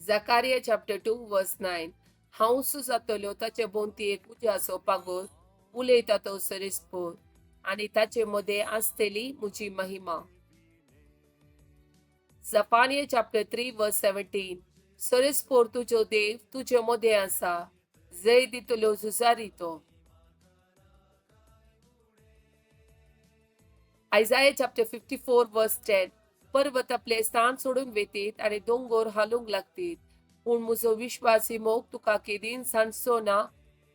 Zechariah chapter 2 verse 9, हांव जातलो ताचे भोंवती एक उज्याचो पागोर, उलयता तो सरेस्पोर, आनी ताचे मदें आसतली म्हजी महिमा. Zephaniah chapter 3 verse 17, सरेस्पोर तुजो देव तुजे मदें आसा, जय दितलो झुजारी तो. Isaiah chapter 54 verse 10, पर्वत आपले स्थान सोडून वेतीत आनी दोंगोर हालूंक लागतीत, पूण म्हजो विश्वासी मोग तुका केदींच सांडचो ना,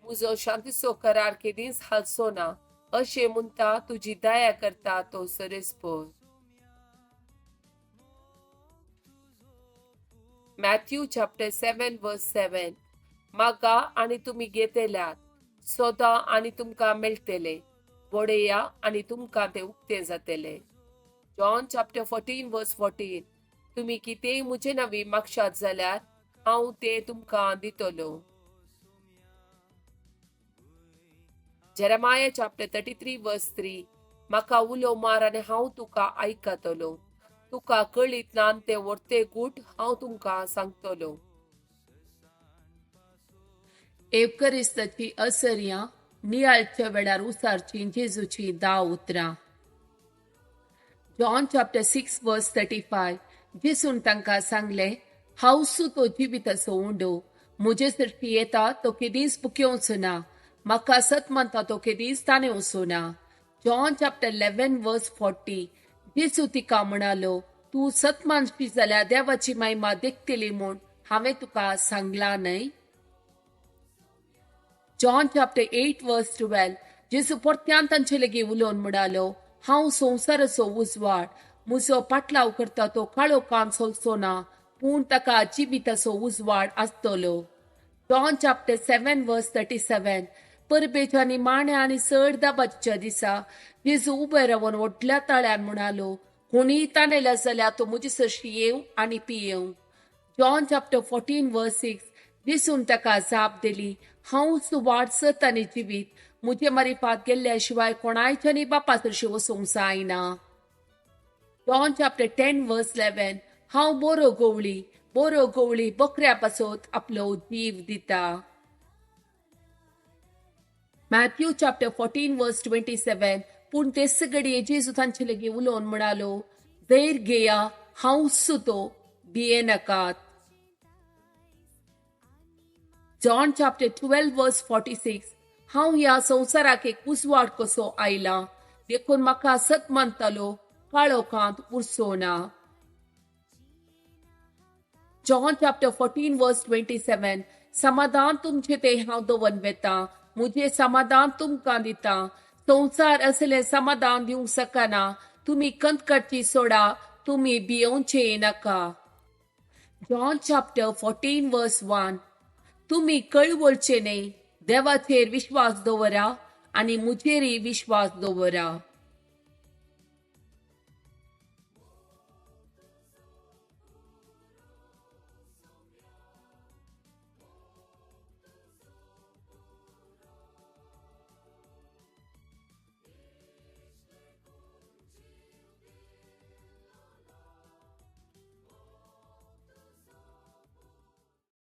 म्हजो शांतीचो करार केदींच हालचो ना, अशें म्हणटा तुजी दया करता तो सरेस्पोर. Matthew chapter 7 verse 7, मागा आनी तुमी घेतल्यात, सोदा आनी तुमकां मेळटले, बडया आनी तुमकां तें उक्तें जातलें. John chapter 14 verse 14, तुमी कितेंय म्हजे नांवी मागशात जाल्यार हांव तें तुमकां दितलो. Jeremiah chapter 33 verse 3, म्हाका उलो मार आनी हांव तुका आयकतलो, तुका कळीत ना तें व्हरते गूट हांव तुमकां सांगतलो. एवकरिस्ताची असर्यां नियाळच्या वेळार उसारची जेजूची 10 उतरां. John chapter 6 verse 35, जेजून तांकां सांगलें, हांव तो जिविताचो उंडो, म्हजे सरशी येता तो केदींच भुकेवचो ना, म्हाका सत मानता तो केदींच ताणेवचो ना. John chapter 11 verse 40, जेजू तिका म्हणालो, तूं सत मानशी जाल्यार देवाची महिमा देखतली म्हूण हांवें तुका सांगलां न्हय. John chapter 8 verse 12, जेजू परत्यान तांचे लागीं उलोवन म्हणालो, हांव संवसाराचो उजवाड, म्हजो पाटलाव करता तो काळोखान चलचो ना, पूण ताका जिविताचो उजवाड आसतलो. John chapter 7 verse 37, परबेच्या निमाण्या आनी चड दाबाच्या दिसा जेजू उबे रावन व्हडल्या ताळ्यान म्हणालो, कोणीय ताणेला जाल्यार तो म्हजे सरशी येवं आनी पियेवं. John chapter 14 verse 6, जेजून ताका जाप दिली, हांवच वाट सत आनी जिवीत, म्हजे मारिफात गेल्ल्या शिवाय कोणायच्यानी बापा सरशी वचूंक जायना. John chapter 10 verse 11, हांव बरो गवळी, बरो गवळी बकऱ्या पासत आपलो जीव दिता. Matthew chapter 14 verse 27, पूण तेच घडये जेजू तांचे लागीं उलोवन म्हणालो, धैर्य घेया, हांवच तो, भियेनाकात. John chapter 12 verse 46, हांव ह्या संवसाराक एक उजवाड कसो आयला, देखून म्हाका सत मानतालो काळोखांत उरचो ना. John chapter 14 verse 27, समाधान तुमचें तें हांव दवर वेता, म्हजें समाधान तुमकां दिता, संवसार असलें समाधान दिवंक शकना, तुमी कंत काडची सोडा, तुमी भियोवचें नाका. John chapter 14 verse 1, तुमी कळवळचे न्हय, देवाचेर विश्वास दवरा आनी म्हजेरय विश्वास दवरा.